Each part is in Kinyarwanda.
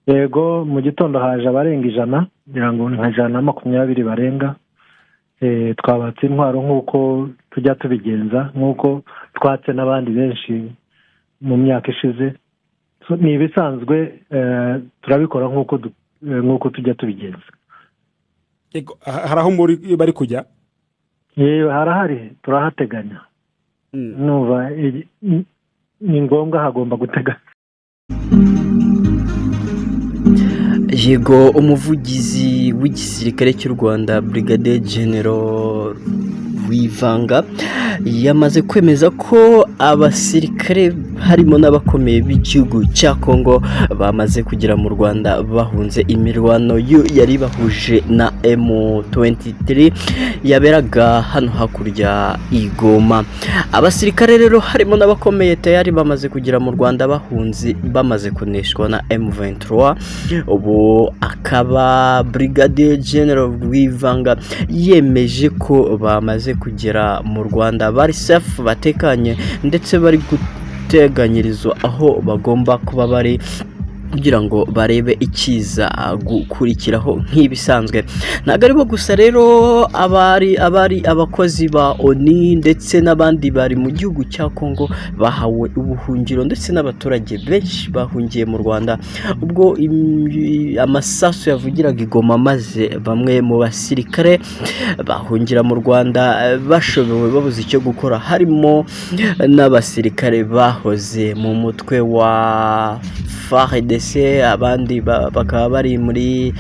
Yego, mu gitondo haje abarenga 100, ngira ngo nka 120 barenga. Twabatse intwaro nk'uko tujya tubigenza, nk'uko twatse n'abandi benshi mu myaka ishize. Ni ibisanzwe, turabikora nk'uko tujya tubigenza. Hari aho bari kujya? Harahari, turahateganya. Numva ni ngombwa, hagomba guteganya. Yego, umuvugizi w'igisirikare cy'u Rwanda Brigadier General Rwivanga yamaze kwemeza ko abasirikare harimo n'abakomeye b'igihugu cya Kongo bamaze kugera mu Rwanda bahunze imirwano yari bahuje na M23 yaberaga hano hakurya i Goma. Abasirikare rero harimo n'abakomeye tayari bamaze kugera mu Rwanda bahunze bamaze kuneshwa na M23. Ubu akaba Brigadier General Rwivanga yemeje ko bamaze kugera mu Rwanda, bari safe, batekanye, ndetse bari guteganyirizwa aho bagomba kuba bari kugira ngo barebe ikiza gukurikiraho nk'ibisanzwe. Ntabwo aribo gusa rero, abari abakozi ba ONU ndetse n'abandi bari mu gihugu cya Kongo bahawe ubuhungiro, ndetse n'abaturage benshi bahungiye mu Rwanda ubwo amasasu yavugiraga i Goma, maze bamwe mu basirikare bahungira mu Rwanda bashobewe, babuze icyo gukora, harimo n'abasirikare bahoze mu mutwe wa FARDC, abandi bakaba bari muri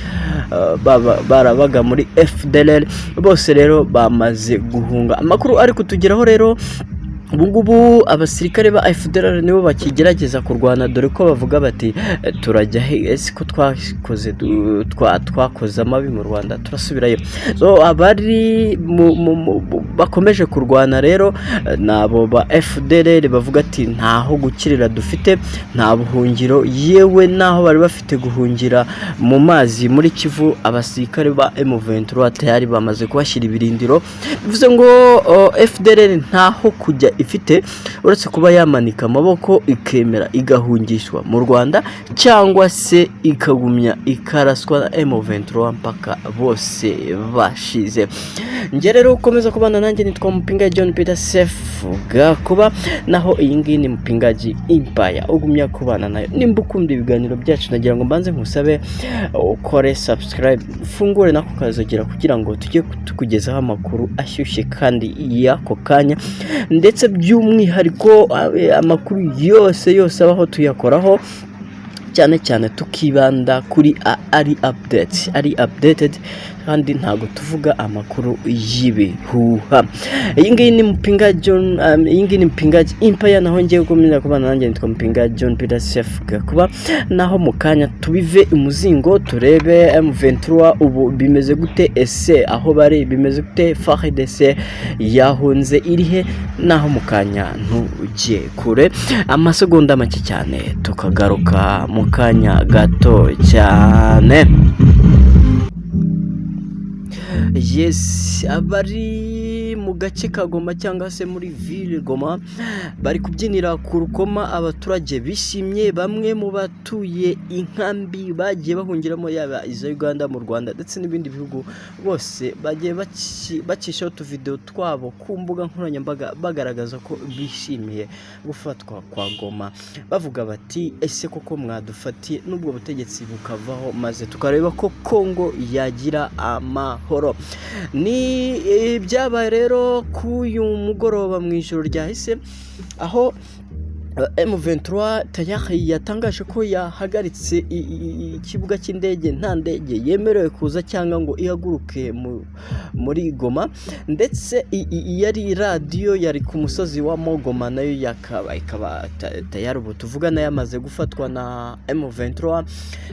barabaga muri FDLR. Bose rero bamaze guhunga. Amakuru ari kutugeraho rero ubu ngubu, abasirikare ba FDLR nibo bakigerageza kurwana, dore ko bavuga bati: "Turajya he? Ese ko twakoze twakoze amabi mu Rwanda, turasubirayo?" So abari bakomeje kurwana rero ni abo ba FDLR, bavuga ati: "Ntaho gukirira dufite, nta buhungiro." Yewe n'aho bari bafite guhungira mu mazi muri Kivu, abasirikare ba M23 tayari bamaze kuhashyira ibirindiro. Bivuze ngo FDLR ntaho kujya ifite uretse kuba yamanika amaboko ikemera igahungishwa mu Rwanda, cyangwa se ikagumya ikaraswa na M23 mpaka bose bashize. Njye rero ukomeza kubana nanjye nitwa Mupinga John Peter Sef Gakuba, naho iyi ngiyi ni Mupingaji Empire ugumya kubana nayo. Nimba ukunda ibiganiro byacu, nagira ngo mbanze nkusabe ukore subscribe, ufungure nako kazogera kugira ngo tujye tukugezaho amakuru ashyushye kandi y'ako kanya, ndetse by'umwihariko amakuru yose yose abaho tuyakoraho, cyane cyane tukibanda kuri ari update, ari updated, kandi ntabwo tuvuga amakuru y'ibihuha. Iyi ngiyi ni Mupinga John, iyi ngiyi ni Mupinga Empire, naho ngiye gukomeza kubana nanjye nitwa Mupinga John Peter Sef Gakuba. Naho mu kanya tubive umuzingo, turebe M23 ubu bimeze gute, ese aho bari bimeze gute, FARDC yahunze irihe? Naho mu kanya, ntujye kure, amasegonda make cyane tukagaruka mu kanya gato cyane. Yes, abari mu gace ka Goma cyangwa se muri ville Goma bari kubyinira ku rukoma. Abaturage bishimye, bamwe mu batuye inkambi bagiye bahungiramo, yaba iza Uganda, mu Rwanda ndetse n'ibindi bihugu, bose bagiye bacishaho utuvidewo twabo ku mbuga nkoranyambaga bagaragaza ko bishimiye gufatwa kwa Goma, bavuga bati: "Ese koko mwadufatiye n'ubwo butegetsi bukavaho, maze tukareba ko Kongo yagira amahoro?" Ni ibyabaye rero k'uyu mugoroba mu ijoro ryahise, aho M23 tayari yatangaje ko yahagaritse ikibuga cy'indege, nta ndege yemerewe kuza cyangwa ngo ihaguruke muri Goma, ndetse yari radiyo yari ku musozi wa Mogoma nayo yakaba ikaba tayari ubu tuvugana yamaze gufatwa na M23.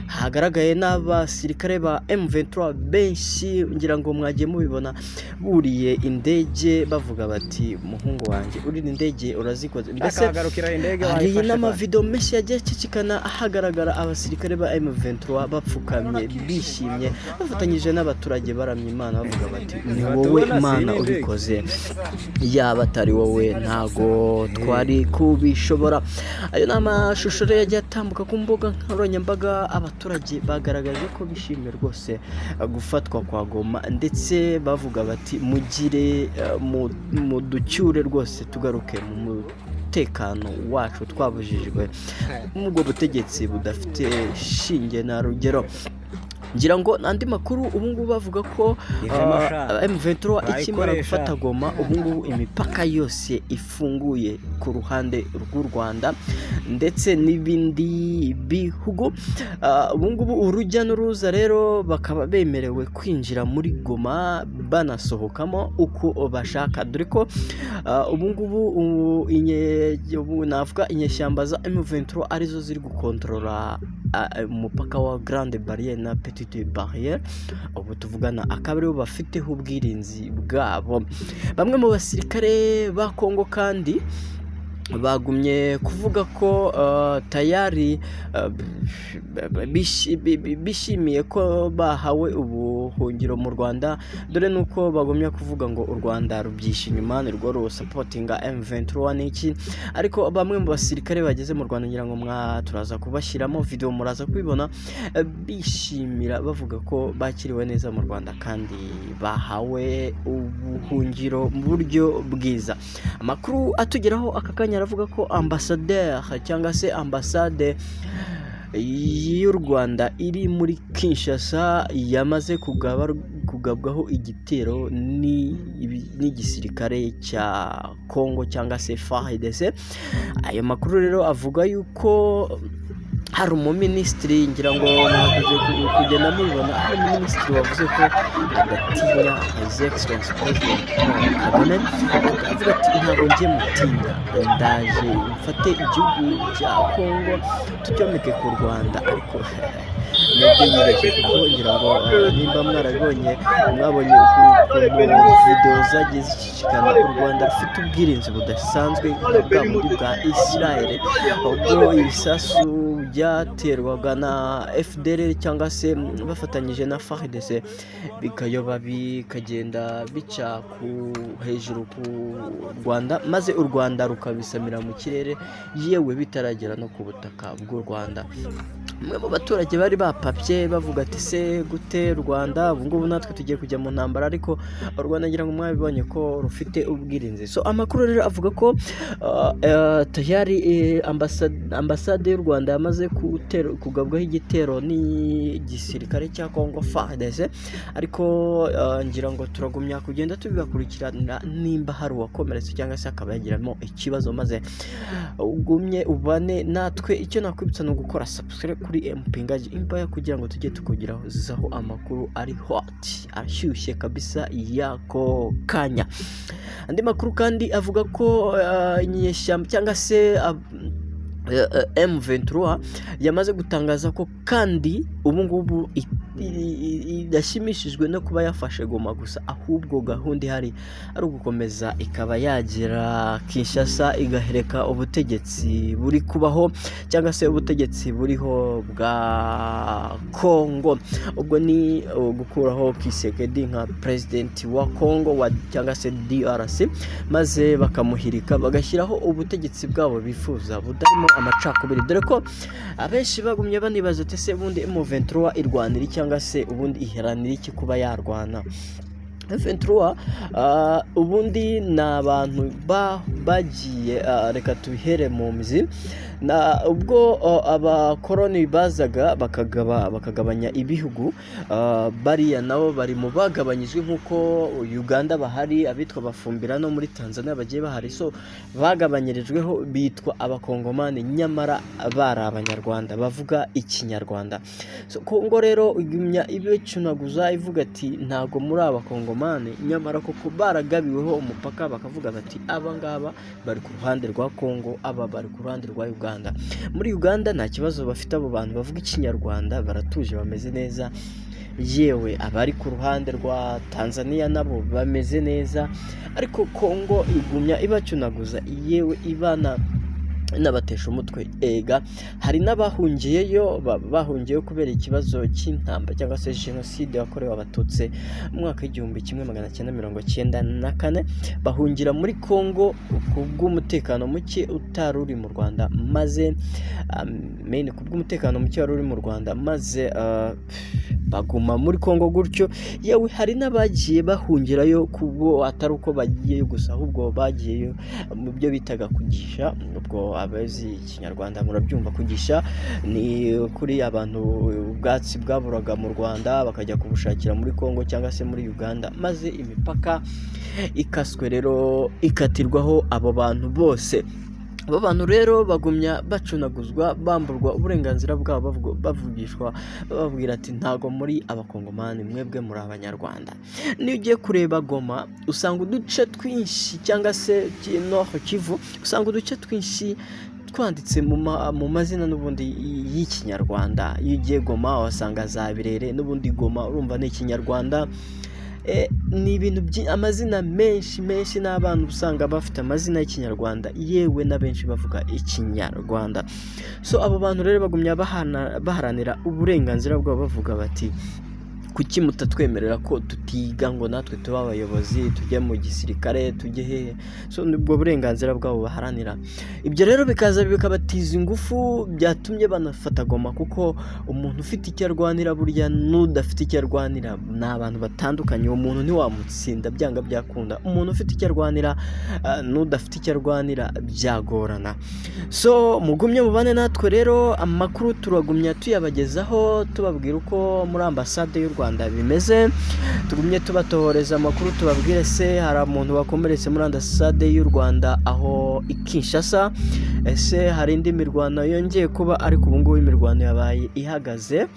Hagaragaye n'abasirikare ba M23 benshi, ngira ngo mwagiye mubibona, buriye indege bavuga bati: "Muhungu wanjye, urira indege urazikoze." Mbese Akahagarukira indege. Indege Hari wayifashe. n'amavidewo menshi yagiye acicikana ahagaragara abasirikare ba M23 bapfukamye bishimye, bafatanyije n'abaturage baramya Imana, bavuga bati: "Ni wowe Imana ubikoze, yaba atari wowe ntago twari kubishobora." Ayo ni amashusho rero yagiye atambuka ku mbuga nkoranyambaga. Abaturage bagaragaje ko bishimiye rwose gufatwa kwa Goma, ndetse bavuga bati: "Mugire muducyure rwose, tugaruke mu mutekano wacu twabujijwe n'ubwo butegetsi budafite shinge na rugero." Ngira ngo andi makuru ubu ngubu bavuga ko Ihema sha. M23 ikimara Bayikoresha. gufata Goma, ubu ngubu imipaka yose ifunguye ku ruhande rw'u Rwanda ndetse n'ibindi bihugu. Ubu ngubu urujya n'uruza rero bakaba bemerewe kwinjira muri Goma banasohokamo uko bashaka, dore ko ubu ngubu ubu navuga inyeshyamba za M23 arizo ziri gukontorora umupaka wa Grande Barrière na Petite Barrière. Ubu tuvugana akaba aribo bafiteho ubwirinzi bwabo. Bamwe mu basirikare ba Kongo kandi bagumye kuvuga ko tayari bishimiye ko bahawe ubuhungiro mu Rwanda, dore nuko bagumye kuvuga ngo u Rwanda rubyishe inyuma, ni rwo rusapotinga M23 n'iki. Ariko bamwe mu basirikare bageze mu Rwanda, ngira ngo mwa turaza kubashyiramo video muraza kubibona, bishimira bavuga ko bakiriwe neza mu Rwanda kandi bahawe ubuhungiro mu buryo bwiza. Amakuru atugeraho aka kanya aravuga ko ambasaderi cyangwa se ambasade y'u Rwanda iri muri Kinshasa yamaze kugabwaho igitero n'igisirikare cya Congo cyangwa se FARDC. Ayo makuru rero avuga yuko hari umuminisitiri, ngira ngo mwakoze kugenda mubibona, hari umuminisitiri wavuze ko adatinya His Excellency President Paul Kagame, avuga ati: "Ntabwo ngiye mutinya, ndaje mfate igihugu cya Congo tucyomeke ku Rwanda." Ariko nabyo yibeshye, kuko ngira ngo nimba mwarabibonye, mwabonye ukuntu videwo zagiye zicicikana, u Rwanda rufite ubwirinzi budasanzwe nka bwa bundi bwa Israel, ubwo ibisasu byaterwaga na FDLR cyangwa se bafatanyije na FARDC bikayoba, bikagenda bica ku hejuru ku Rwanda, maze u Rwanda rukabisamira mu kirere, yewe bitaragera no ku butaka bw'u Rwanda. Umwe mu baturage bari bapapye bavuga ati: "Se gute Rwanda, ubu ngubu natwe tugiye kujya mu ntambara?" Ariko u Rwanda ngira ngo mwabibonye ko rufite ubwirinzi. So amakuru rero avuga ko tayari ambasade y'u Rwanda yamaze kugabwaho igitero n'igisirikare cya Congo FARDC. Ariko ngira ngo turagumya kugenda tubibakurikiranira nimba hari uwakomeretse cyangwa se akaba yagiramo ikibazo, maze ugumye ubane natwe. Icyo nakwibutsa ni ugukora subscribe kuri Mpingaji Empire kugira ngo tujye tukugeraho amakuru ari hot, ashyushye kabisa y'ako kanya. Andi makuru kandi avuga ko inyeshyamba cyangwa se M23 yamaze gutangaza ko kandi ubu ngubu idashimishijwe no kuba yafashe Goma gusa, ahubwo gahunda ihari ari ugukomeza ikaba yagera Kinshasa, igahereka ubutegetsi buri kubaho cyangwa se ubutegetsi buriho bwa Congo. Ubwo ni gukuraho Tshisekedi nka president wa Congo cyangwa se DRC, maze bakamuhirika, bagashyiraho ubutegetsi bwabo bifuza butarimo amacakubiri, dore ko abenshi bagumye banibaza ati: "Se ubundi M23 irwanira cyangwa se ubundi iharanira iki kuba yarwana?" M23 ubundi ni abantu bagiye, reka tubihere mu mizi, na ubwo abakoroni bazaga bakagabanya ibihugu, bariya nabo bari mu bagabanyijwe, nk'uko Uganda bahari, abitwa Bafumbira no muri Tanzania bagiye bahari. So bagabanyirijweho bitwa Abakongomani, nyamara bari Abanyarwanda bavuga Ikinyarwanda. So Kongo rero igumya ibicunaguza ivuga ati: "Ntago muri Abakongomani," nyamara koko baragabiweho umupaka, bakavuga bati: "Aba ngaba bari ku ruhande rwa Kongo, aba bari ku ruhande rwa Uganda." Muri Uganda nta kibazo bafite, abo bantu bavuga Ikinyarwanda baratuje, bameze neza. Yewe abari ku ruhande rwa Tanzania nabo bameze neza, ariko Kongo igumya ibacunaguza, yewe ibana N'abatesha umutwe ega hari n'abahungiyeyo, bahungiyeyo kubera ikibazo cy'intambara cyangwa se jenoside yakorewe Abatutsi mu mwaka w'1994, bahungira muri Congo kubw'umutekano muke utari uri mu Rwanda, maze amen, kubw'umutekano muke wari uri mu Rwanda, maze baguma muri Congo gutyo. Yewe, hari n'abagiye bahungirayo kubwo atari uko bagiyeyo gusa, ahubwo bagiyeyo mu byo bitaga kugisha. Ubwo abazi Ikinyarwanda murabyumva, kugisha ni kuri abantu ubwatsi bwaburaga mu Rwanda bakajya kubushakira muri Congo cyangwa se muri Uganda, maze imipaka ikaswe rero ikatirwaho abo bantu bose. Abo bantu rero bagumya bacunaguzwa, bamburwa uburenganzira bwabo, bavugishwa, bababwira ati: "Ntago muri Abakongomani, mwebwe muri Abanyarwanda." Niyo ugiye kureba Goma, usanga uduce twinshi, cyangwa se Nord Kivu, usanga uduce twinshi twanditse mu mazina n'ubundi y'Ikinyarwanda. Iyo ugiye Goma wasanga za Birere, n'ubundi Goma urumva ni Ikinyarwanda. Ni ibintu amazina menshi menshi, n'abana usanga bafite amazina y'Ikinyarwanda, yewe na benshi bavuga Ikinyarwanda. So abo bantu rero bagumya baharanira uburenganzira bwabo, bavuga bati: "Kuki mutatwemerera ko tutiga ngo natwe tube abayobozi, tujye mu gisirikare, tujye hehe?" So nibwo burenganzira bwabo baharanira. Ibyo rero bikaza bikabatiza ingufu, byatumye banafata Goma, kuko umuntu ufite icyo arwanira burya n'udafite icyo arwanira ni abantu batandukanye. Uwo muntu ntiwamutsinda byanga byakunda. Umuntu ufite icyo arwanira n'udafite icyo arwanira byagorana. So mugumye mubane natwe rero, amakuru turagumya tuyabagezaho, tubabwira uko muri ambasade y'u Rwanda bimeze. Tugumye tubatohoreza amakuru, tubabwire se hari umuntu wakomeretse muri ambasade y'u Rwanda aho i Kinshasa, ese hari indi mirwano yongeye kuba? Ariko ubu ngubu imirwano yabaye ihagaze,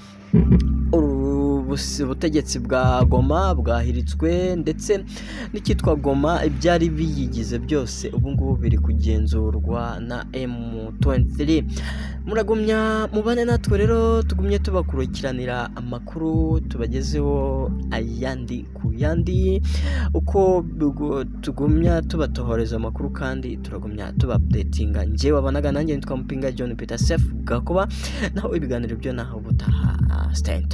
ubutegetsi bwa Goma bwahiritswe, ndetse n'icyitwa Goma, ibyari biyigize byose, ubu ngubu biri kugenzurwa na M23. Muragumya mubane natwe rero, tugumye tubakurikiranira amakuru, tubagezeho ayandi ku yandi uko tugumya tubatohoreza amakuru, kandi turagumya tubaupdatinga. Njyewe wabonaga nanjye nitwa Mupinga John Peter Sef Gakuba, naho ibiganiro byo naho ubutaha. Stay.